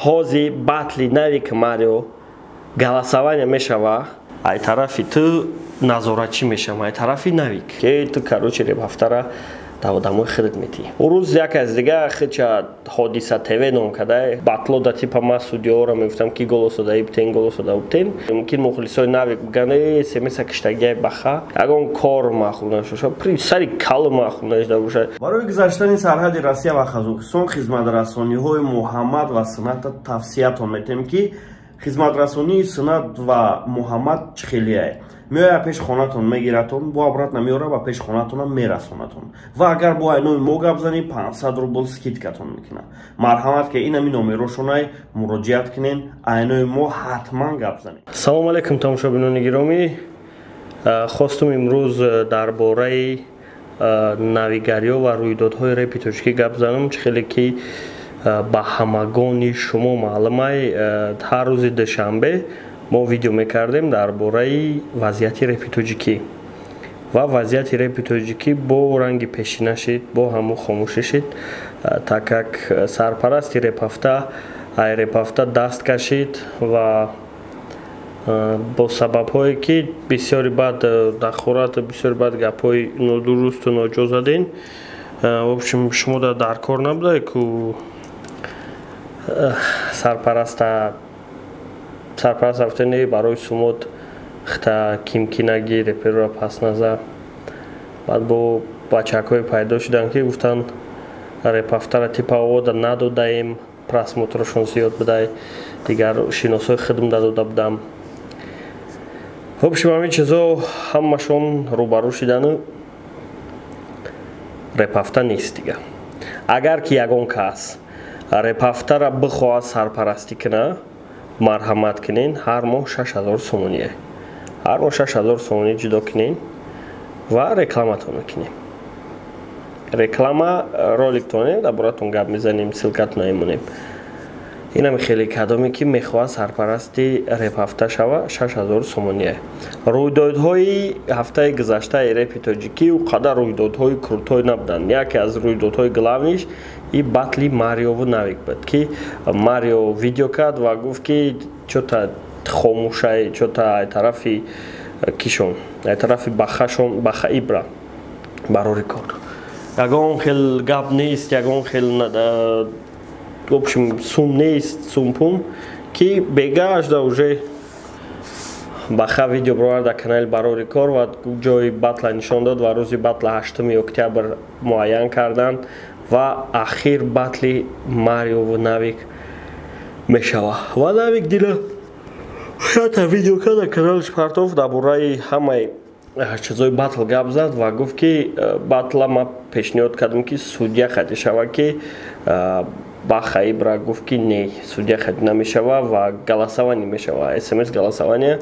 Ҳози батли Навик Марио голосование мешава. Ай тарафи ту назоратчӣ мешавам, ай тарафи Навик. Ки ту, короче, репҳафтара да одамои худат метӣ. Ӯ рӯз як аз дига хича Ҳодиса ТВ ном кадай. Батло да типа ма судиёро мегуфтам, ки голосо да ибтен, голосо да убтен. Мумкин мухлисои Навик бигӯянд: «Э, смса киштагиай баха». Ягон кор маъқул нашуда, при сари кал маъқул нашуда бошад. Барои гузаштани сарҳади Россия ва Қазоқистон хизматрасониҳои Муҳаммад ва Сината тавсиятон метем, ки хизматрасонии Синат ва Муҳаммад чӣ хелияе: меояд пеш хонатон, мегиратон, бо обратно меора ва пеш хонатонам мерасонатон. Ва агар бо айнои мо гап занӣ, 500 рубл скидкатон мекунад. Марҳамат, ки инами номерошонай, муроҷиат кунен, айнои мо ҳатман гап занед. Салому алайкум, тамошобинони гиромӣ. Хостум имрӯз дар бораи навигариҳо ва рӯйдодҳои репи тоҷикӣ гап занам. Чӣ хеле ки ба ҳамагони шумо маълумай, ҳар рӯзи душанбе мо видео мекардем дар бораи вазъияти репи тоҷикӣ, ва вазъияти репи тоҷикӣ бо ранги пешина шид, бо ҳамун хомӯшӣ шид, так как сарпарасти репҳафта ай репҳафта даст кашид ва бо сабабҳое ки бисёри баъд дахорат, бисёри баъд гапҳои нодурусту ноҷо задем. В общем, шумо дар кор набудае ку сарпараст рафтани барои сумот хта кимкинаги реперора пас назар. Баъд бо бачакҳое пайдо шуданд, ки гуфтанд, репҳафтара типа овода надодаем, просмотрошон зиёд будай, дигар шиносҳои хидм надода будам. В общем, ҳамин чизо ҳамашон рӯбарӯ шидану репҳафта нест дига. Агар ки ягон кас репҳафтара бихоҳад сарпарастӣ кунад, марҳамат кунен. Ҳар моҳ 6000 сомоние, ҳар моҳ 6000 сомонӣ ҷудо кунен ва рекламатон мекунем, реклама роликтоне дар боратон гап мезанем, ссылкатон мемонем. Инам хеле кадоме ки мехоҳад сарпарасти репҳафта шава, 6000 сомоние. Рӯйдодҳои ҳафтаи гузаштаи репи тоҷикӣ ӯ қадар рӯйдодҳои крутой набуданд. Яке аз рӯйдодҳои главниш и батли Мариову Навик буд, ки Марио видео кард ва гуфт, ки чё-то хомӯшай, чё-то ай тарафи кишон, ай тарафи бахашон, Баха Ибра барори кор ягон хел гап нест, ягон хел, в общем, сум нест, сумпум ки бегашда уже Баха видео бировард дар канали Барори кор ва ҷои батла нишон дод. Ва рӯзи батла 8 октябр муайян карданд ва ахир батли Мариову Навик мешава. Ва Навик дила ята видео кард, каналиш партов, дар бораи ҳамаи чизои батл гап зад ва гуфт, ки батла ма пешниҳод кардам, ки судья хати шава, ки Баха Ибра гуфт, ки не, судья хати намешава ва голосование мешава, смс голосование.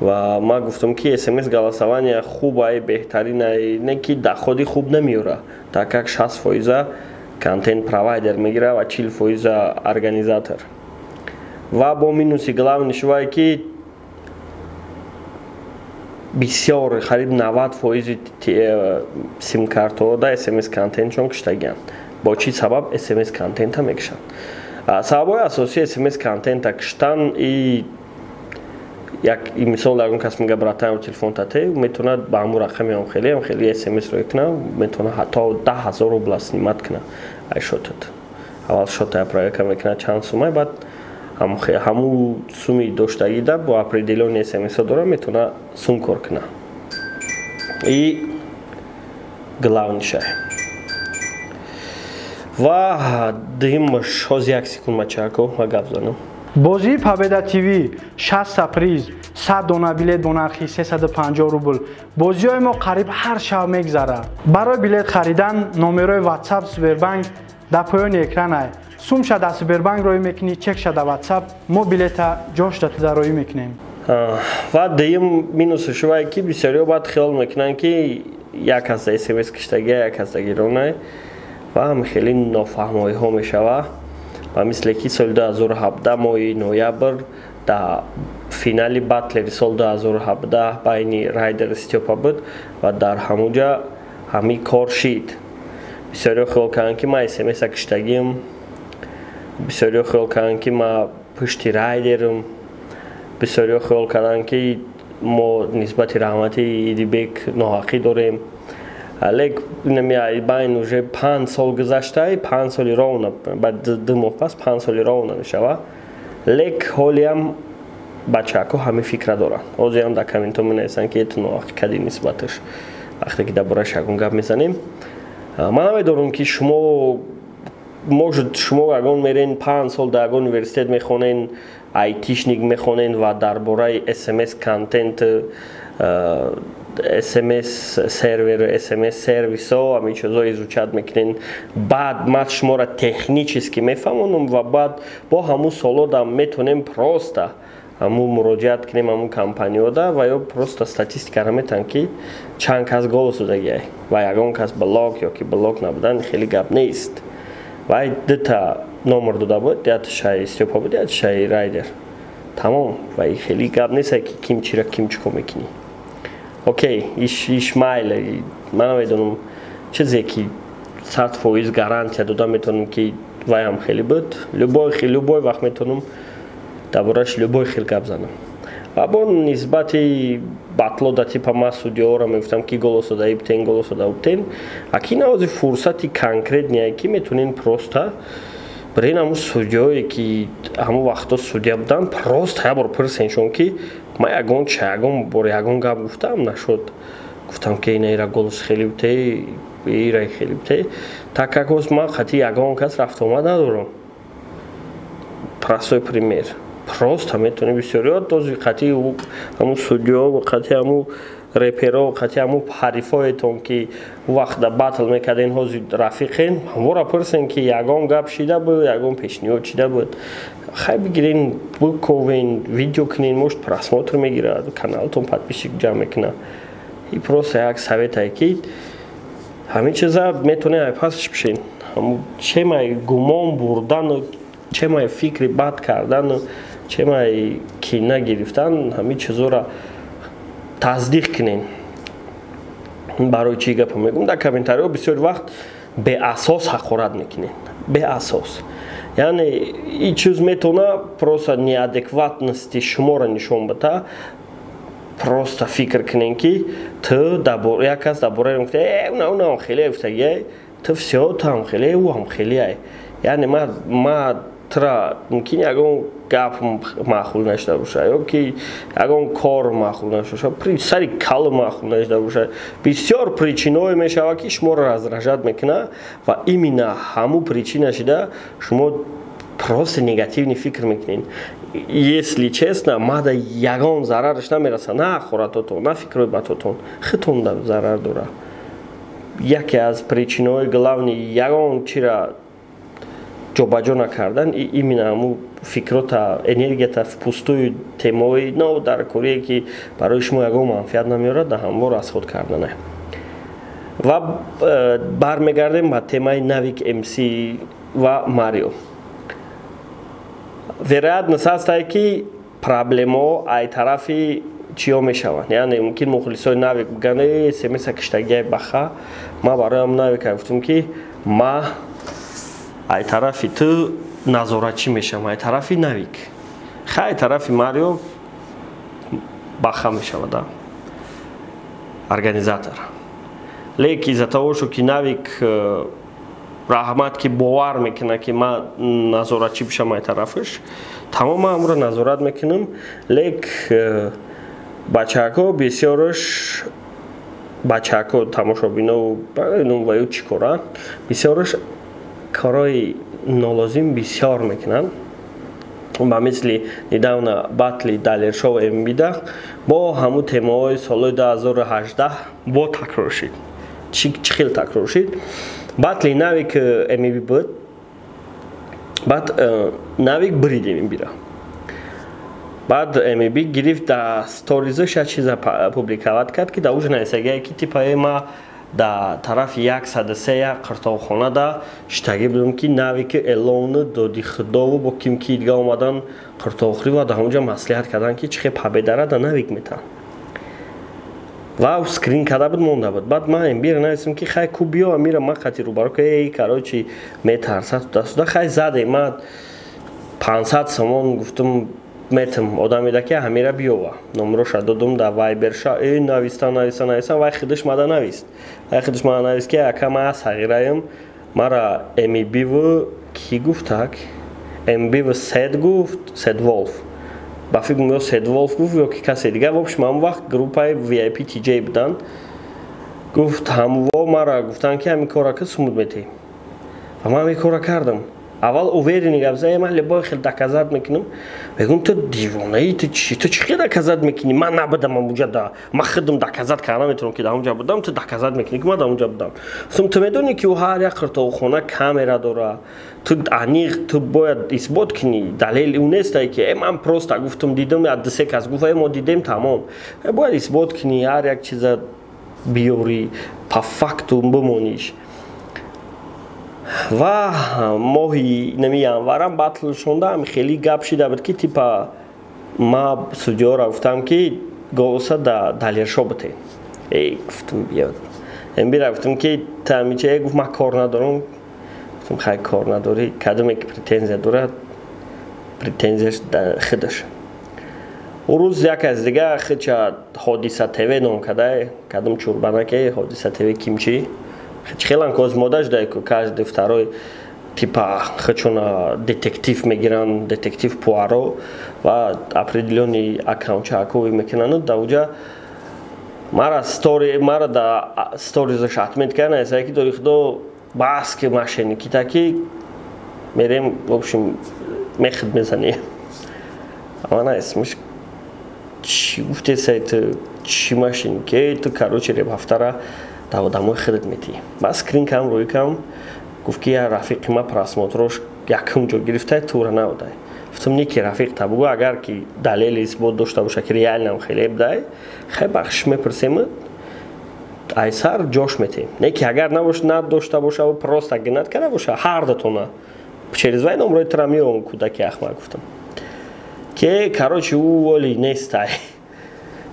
Ва ма гуфтам, ки смс голосование хубай, беҳтаринай, не ки доходи хуб намеёра, так как 60 фоиза контент провайдер мегира ва 40 фоиза организатор. Ва бо минуси главный шувае, ки бисёр, қариб 90 фоизи симкартҳо да смс контентшон киштагианд. Бо чӣ сабаб смс контента мекушанд? Сабабҳои асосии смс контента киштан и як мисол, ягон кас мега: «Братан, телефон тате», метавонад ба ҳамун рақами ҳам хеле смс рӯй кунад, метавонад ҳатто 10 000 рубла снимать кунад ай счётат. Аввал счёта проверка мекунад, чанд сумай, баъд ҳамун суми доштагида бо определённый смсҳо дора, метавонад сум кор кунад. И главнишай ва дуюмаш, ҳози як секунд, мачако, ма гап занам. Бозии Победа ТВ: 60 приз, 100 дона билет бо нархи 350 рубл. Бозиҳои мо қариб ҳар шаб мегзарад. Барои билет харидан номерои WhatsApp Сбербанк дар поёни экранай. Сумша дар Сбербанк роӣ мекунӣ, чекша дар WhatsApp, мо билета ҷошда туда роӣ мекунем. Ва дуюм минуси шувае, ки бисёриҳо баъд хиёл мекунанд, ки як каса смс киштагия, як каса гиронай, ва ҳам хеле нофаҳмоиҳо мешава. Ва мисле ки соли 2017 моҳи ноябр дар финали батлери соли 2017 байни Райдер Стёпа буд ва дар ҳамуҷа ҳамин кор шид. Бисёриҳо хиёл карданд, ки ман смса киштагиам. Бисёриҳо хиёл карданд, ки ма пушти Райдерам. Бисёриҳо хиёл карданд, ки мо нисбати раҳмати Идибек ноҳақӣ дорем. Лек байн уже 5 сол гузаштай, 5 соли ровно, баъд 2 моҳ пас 5 соли ровно мешава. Лек ҳолиам бачаҳако ҳамин фикра доранд. Ҳозирам дар комментҳо менависанд, ки ту ноҳақӣ кардӣ нисбаташ. Вақте ки дар борааш ягон гап мезанем, ман намедонам, ки шумо, может, шумо ягон мерен, 5 сол дар ягон университет мехонен, айтишник мехонен ва дар бораи смс контент, смс сервер, смс сервисо, ҳамин чизо изучать мекунен. Баъд ман шуморо технически мефаҳмонам ва баъд бо ҳамун солодам метонем просто ҳамун муроҷиат кунем ҳамун компаниёда ва ё просто статистикаро метавон, ки чанд кас голос додагиай ва ягон кас блок ё ки блок набудан хеле гап нест. Вай дута номер дода буд, ятшаи Стёпа буд, ятшаи Райдер, тамом. Ва хеле гап нест, ки ким чира, ким чӣ кор мекунӣ. Окей, иш майли, ман намедонам, чизе ки 100% гарантия дода метавонам, ки вайам хеле буд. Любой вақт метавонам дар борааш любой хел гап занам. Ва бо нисбати батлода, типа ма судьяҳоро мегуфтам, ки голос дода ибтен, голос дода бутен. Аки навози фурсати конкретные, ки метавонен просто бирен ҳамун судьяое, ки ҳамун вақтҳо судья буданд, просто як бор пурсеншон, ки ман ягон ча, ягон бор ягон гап гуфтам, нашуд, гуфтам, ки ина ира голос хеле бутей, ира хеле бутей. Так как ҳоз ман қати ягон кас рафтуомад надорам, простой пример, просто метавонӣ бисёриҳо този қати ҳамун судьё, қати ҳамун реперо, қати ҳамун ҳарифоетон, ки вақт да батл мекарден, ҳозир рафиқен, ҳамвора пурсен, ки ягон гап шида буд, ягон пешниҳод шида буд. Хай, бигирен, биковен, видео кунен, может, просмотр мегирад каналтон, подписчик ҷамъ мекунад. И просто як советае, ки ҳамин чиза метавонед айпасш бишен. Чемай гумон бурдану, чемай фикри бад кардану, чемай кина гирифтан, ҳамин чизоро тасдиқ кунен. Барои чӣ гапа мегӯм? Дар комментариҳо бисёр вақт беасос ҳақорат мекунен, беасос. Яъне ин чиз метавона просто неадекватности шуморо нишон бита. Просто фикр кунен, ки ту як кас дар бораи гуфта, унам хеле гуфтагиай, ту всё, ту ҳам хеле, ӯ ҳам хелеай. Яъне ма тура мумкин ягон гап маъқул нашуда боша ё ки ягон кор маъқул нашуда боша, сари кал маъқул нашуда боша. Бисёр причинаое мешавад, ки шуморо раздражать мекунад ва именно ҳамун причина шида шумо просто негативный фикр мекунед. Если честно, мада ягон зарараш намераса, на ҳақоратотон, на фикрҳои бадотон, худтон зарар дорад. Яке аз причинаҳои главный ягон чира ҷобаҷо накардан именно ҳамун фикрота, энергията впустую темаҳои нав дар корие, ки барои шумо ягон манфиат намеорад, дар ҳамвор расход кардане. Ва бармегардем ба темаи Навик МС ва Марио. Вероятность ҳастае, ки проблемаҳо ай тарафи чиё мешаванд. Яъне мумкин мухлисои Навик бигӯянд: смса киштагиай баха. Ма бароям Навика гуфтам, ки ма ай тарафи ту назоратчӣ мешавам, ай тарафи Навик. Хай, тарафи Марио баха мешавад, организатор. Лек из-за того, шо ки Навик раҳмат, ки бовар мекунад, ки ман назоратчӣ бишам ай тарафаш, тамом, ман амро назорат мекунам. Лек бачаҳако, бисёраш бачаҳако, тамошобино ваю чӣ коранд, бисёраш корҳои нолозим бисёр мекунанд. Ба мисли недавно батли Далершов Мбида бо ҳамун темаҳои солҳои 2018 бо такрор шид. Чӣ хел такрор шид? Батли Навик МБ буд, баъд Навик брид МБра, баъд МБ гирифт, да сторизаш як чиза публиковать кард, ки да уж нависагие, ки типа ма да тарафи 103 қиртовхона да штагӣ будам, ки Навики элону доди худову бо ким ки дига омадан қиртовхӯрӣ ва да ҳамунҷа маслиҳат кардан, ки чӣ хел победара да Навик метаҳанд. Ва скрин карда буд, монда буд. Баъд ман Эмбира нависем, ки хай ку биё, амира ма қати рӯбаро ка, эй, короче, метарсад, туда-сюда. Хай, задем, ма 500 сомон гуфтум метам одамеда, ки ҳамира биёва. Номроша додум да вайберша. Э, нависта, нависта, нависта, вай худаш мада навист. Вай худаш мада навист, ки ака, ма сағираем, мара мбв ки гуфтак, мбв сед гуфт, сед волф ба фикр, ё сед волф гуфт, ё ки касе дигар. В общем, ҳамон вақт группаи vip tj буданд. Гуфт, ҳамво мара гуфтанд, ки ҳамин кора ки сумуд метӣ. Ва ман ҳамин кора кардам. Аввал уверенный гап зад: «Ман любой хел доказать мекунам». Мегум: «Ту дивонаи, ту чи, ту чӣ хел доказать мекунӣ? Ман набудам амуҷа, да ман худам доказать карда метавонам, ки дар онҷа будам, ту доказать мекунӣ, ки ман дар онҷа будам». Гуфтам: «Ту медонӣ, ки ӯ ҳар як қиртоғхона камера дора? Ту аниқ, ту бояд исбот кунӣ, далел ӯ нестай, ки э ман просто гуфтам, дидам, я дусе кас гуфт, э мо дидем, тамом. Бояд исбот кунӣ, ҳар як чиза биёрӣ, по факту бимониш». Ва моҳи нами январам батл шондаам, хеле гап шида буд, ки типа ма судёра гуфтам, ки голоса да Далершо бите. Эй, гуфтам, биёд эмбира. Гуфтам, ки тамича. Гуфт: «Ман кор надорам». Гуфтам: «Хай, кор надорӣ, кадоме ки претензия дорад, претензияш да худаш». Ӯ рӯз як аз дига хича Ҳодиса ТВ ном кадай, кадом чурбанаке Ҳодиса ТВ кимчи хелан коз мода шуда, ку каждый второй типа хичона детектив мегиранд, детектив Пуаро, ва определённый аккаунтчаакови мекунанд. Да уҷа мара стори, мара да сторизаш отмет кардан, эсае ки дори худо, бас ки мошенники таки мерем, в общем, мехд мезанем. Ама исмиш чӣ гуфтесай, ту чӣ мошеннике ту? Короче, реп ҳафтара да одамои худат метӣ. Ба скрин кам, рӯй кам. Гуфт, ки я рафиқи ма просмотрош якум ҷо гирифтай, тура навдай. Гуфтам: «Неки рафиқ та бугӯ, агар ки далели исбот дошта боша, ки реально хеле бдай, хай, бахшиш мепурсем, айсар ҷош метем. Не ки агар набош, надошта боша, просто гинат карда боша, ҳар дутона через вай номрои тура меом, кӯдаки ахмақ». Гуфтам, ки короче, ӯ оли нестай.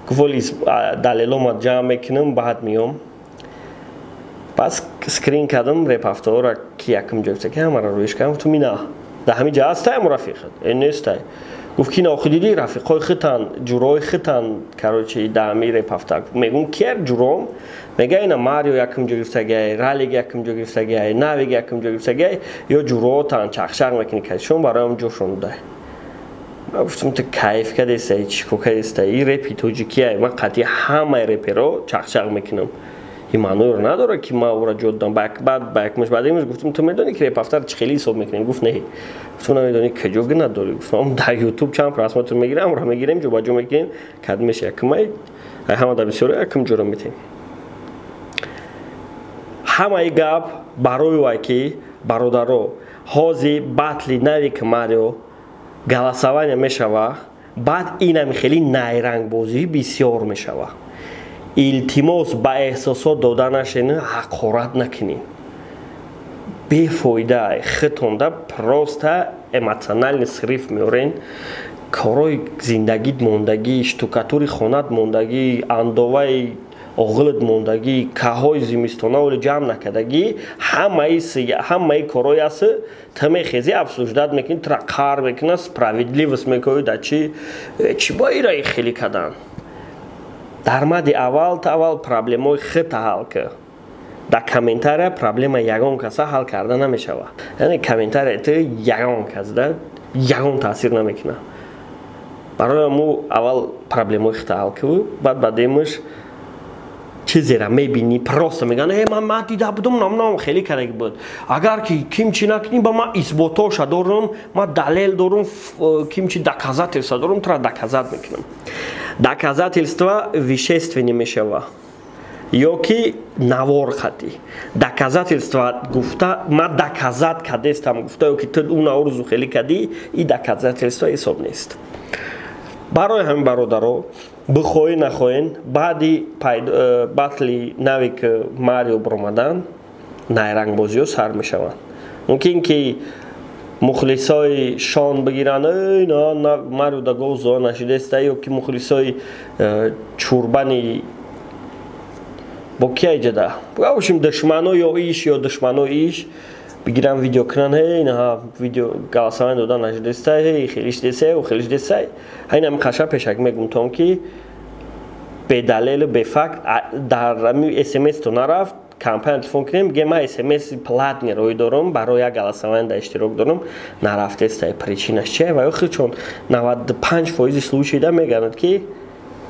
Гуфт: «Оли далелома ҷамъ мекунам, баъд меом». Пас скрин кардам репавтора, ки якум ҷо ки ҳамара рӯиш кардам. Гуфтам: «Ина дар ҳамин ҷа ҳастай ҳамон рафиқат?» «Э, нестай». Гуфт, ки ина охи дидӣ, рафиқҳои хитан, ҷурои хитан, короче, дар ҳамин репавта. Мегум: «Кер ҷуром?» Мега: «Ина Марио якум ҷо гирифтагиай, Ралик якум ҷо гирифтагиай, Навик якум ҷо гирифтагиай, ё ҷуроотан чақчақ мекунӣ, кашон бароям ҷошон дай». Ман гуфтам: «Ту кайф кардестай, чӣ кор кардестай? И репи тоҷикиай, ман қатъи ҳамаи реперо чақчақ мекунам, ин маъноеро надорад, ки ман ӯро ҷо додам». Баъд ба якмаш баъдимаш гуфтам: «Ту медонӣ, ки репафтар чӣ хеле ҳисоб мекунем?» Гуфт: «Не». Гуфтам: «Намедонӣ, куҷо гина дорӣ?» Гуфтам: «Дар Ютуб чанд просмотр мегирам, ӯро мегирем, ҷобаҷо мекунем, кадмеш якумай, ай ҳама дар бисёро якум ҷоро метем». Ҳамаи гап барои вай, ки бародаро, ҳози батли Навик Марио голосование мешава, баъд инами хеле найрангбозӣ бисёр мешава. Илтимос, ба эҳсосот дода нашен, ҳақорат накунед, бефоида. Хитонда просто эмоциональный срыв меорен. Корҳои зиндагит мондагӣ, штукатури хонат мондагӣ, андоваи оғилат мондагӣ, каҳои зимистона оле ҷамъ накардагӣ, ҳамаи корҳои аст, ту мехези, обсуждать мекунӣ, тура қар мекуна, справедливость мекунӣ. Да чи чӣ бо ира хеле кардан? Дар мади аввал ту аввал проблемаҳои худта ҳал кар. Дар комментария проблема ягон каса ҳал карда намешавад. Яъне комментария ту ягон кас да ягон таъсир намекунад. Барои мо аввал проблемаҳои худта ҳал кар, баъд баъдемаш чизера мебинӣ, просто мегӯянд: «Э, ман дида будум, намнам хеле кардаги буд». Агар ки ким чӣ накунӣ, ба ман исботоша дорам, ман далел дорум, ким чи доказательства дорум, тура доказать мекунам. Доказательства вещественный мешава ё ки навор хатӣ. Доказательства гуфта, ман доказать кардестам гуфта, ё ки ту ӯ навору зухелӣ кардӣ, и доказательства ҳисоб нест. Барои ҳамин, бародаро, бихоҳӣ нахоҳен, баъди батли Навик Марио баромадан найрангбозиҳо сар мешаванд. Мумкин ки мухлисои шон бигиранд: «Марио да гол зо нашидеста», ё ки мухлисои чурбани. Бо ки айҷада бошим, душмано ё иш ё душмано иш бигирам, видео кунан, ҳей, наҳа, видео голосование дода нашдестай, ҳей, хелиш десай, хелиш десай. Ҳайнами хаша пешак мегумтон, ки бедалелу бефакт дар ами смс то нарафт. Компания телефон кунем, бигем: ман смс платный рой дорам, барои як голосование да иштирок дорам, нарафтестай, причинаш чия? Ва ё чон 95 фоизи случай да мегӯянд, ки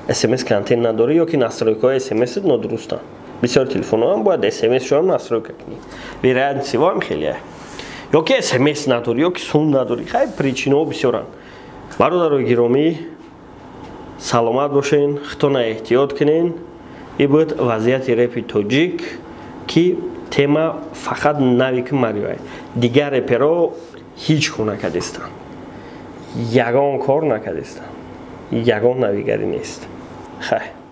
смс контент надорӣ ё ки настройкаҳои смс нодурустанд. Бисёр телефонҳоам бояд смс шоам настройка кунӣ, вероятность всего ҳам хеле, ё ки смс надорӣ, ё ки сум надорӣ. Хай, причинаҳо бисёранд. Бародарои гиромӣ, саломат бошен, худтона эҳтиёт кунен. И буд вазъияти репи тоҷик, ки тема фақат Навики Мариоа, дигар реперо ҳеҷ кор накардистанд, ягон кор накардистанд, ягон навигарӣ нест. Хай.